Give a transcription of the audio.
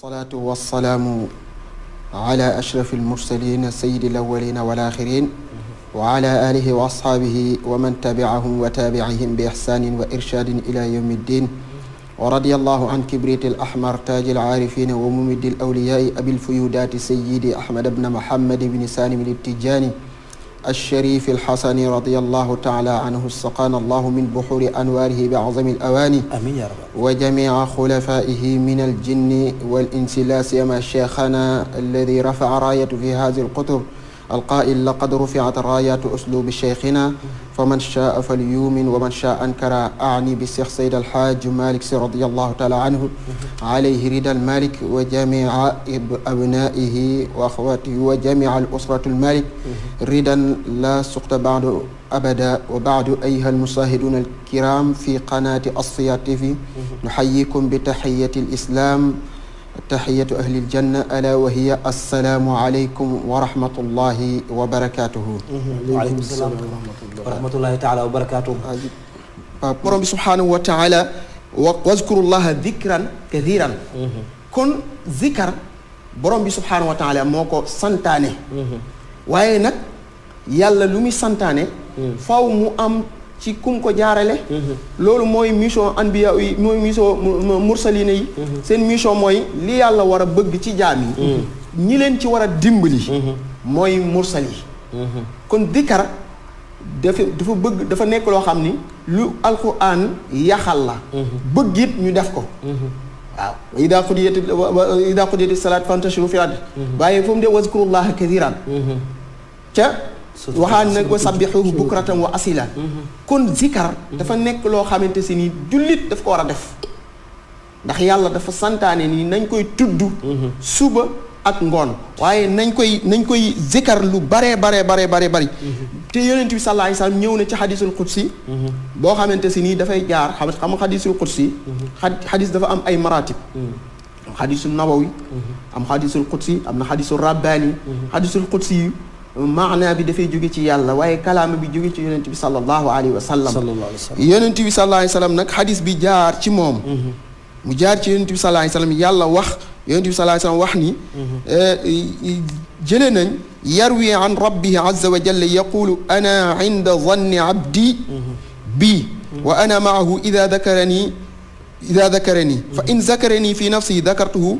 والصلاة والسلام على أشرف المرسلين سيد الأولين والآخرين وعلى آله وأصحابه ومن تبعهم وتابعهم بإحسان وإرشاد إلى يوم الدين ورضي الله عن كبريت الأحمر تاج العارفين وممد الأولياء أبي الفيودات سيدي أحمد بن محمد بن سالم التجاني الشريف الحسني رضي الله تعالى عنه سقانا الله من بحور أنواره بعظم الأواني آمين يا رب. وجميع خلفائه من الجن والإنس لا سيما شيخنا الذي رفع راية في هذه القطب القائل لقد رفعت رايات أسلوب شيخنا فمن شاء فليؤمن ومن شاء أنكر. أعني بالشيخ سيد الحاج مالك رضي الله تعالى عنه عليه رضا المالك وجميع أبنائه وأخواته وجميع الأسرة المالك رضا لا سقط بعد أبدا. وبعد أيها المشاهدون الكرام في قناة أصفياء تيفي نحييكم بتحية الإسلام تحية أهل الجنة ألا وهي السلام عليكم ورحمة الله وبركاته. وعليكم السلام ورحمة الله تعالى وبركاته. borom bi subhanahu wa taala wazkurullaha dhikran kathiran kon zikar borom bi subhanahu wa taala moo ko santaane waaye nag yàlla lu muy santaane faw mu am ci kum ko jaarale loolu mooy mission anbiya yi mooy mission mursalina yi seen mission mooy li yàlla war a bëgg ci jaam yi ñi leen ci war a dimbali mooy mursal yi kon dikkar dafa bëgg dafa nekk loo xam ni lu alquran yaxal la bëgg it ñu def ko waaw ida qudiyati salaat fantashiru fi ard bàyyi fu mu dee wazkurullaha kathiran ca waxaan nag wa sabbihuhu bukratan wa asila kon zikar dafa nekk loo xamante si ni jullit daf ko war a def ndax yàlla dafa santaane ni nañ koy tudd suba ak ngoon waaye nañ koy zikar lu bare te yonent bi sallallahu alayhi wasallam ñëw na ci xadisul qudsi boo xamante si nii dafay jaar xam xadisul qudsi xadis dafa am ay maratib am xadisul nawawi am xadisul qudsi am na xadisul rabbani xadisul qudsi yi maanaa bi dafay jóge ci yàlla waaye kalaama bi jóge ci yonent bi sallallahu alayhi wa sallam yonent bi sallallahu alayhi wa sallam nag xadis bi jaar ci moom mu jaar ci yonent bi sallallahu alayhi wa sallam yàlla wax yonent bi sallallahu alayhi wa sallam wax ni jële nañ yarwi an rabbihi azza wa jalla yaqulu ana inda zanni abdi bi wa ana maahu ida dakarani fa in zakarani fi nafsi dakartuhu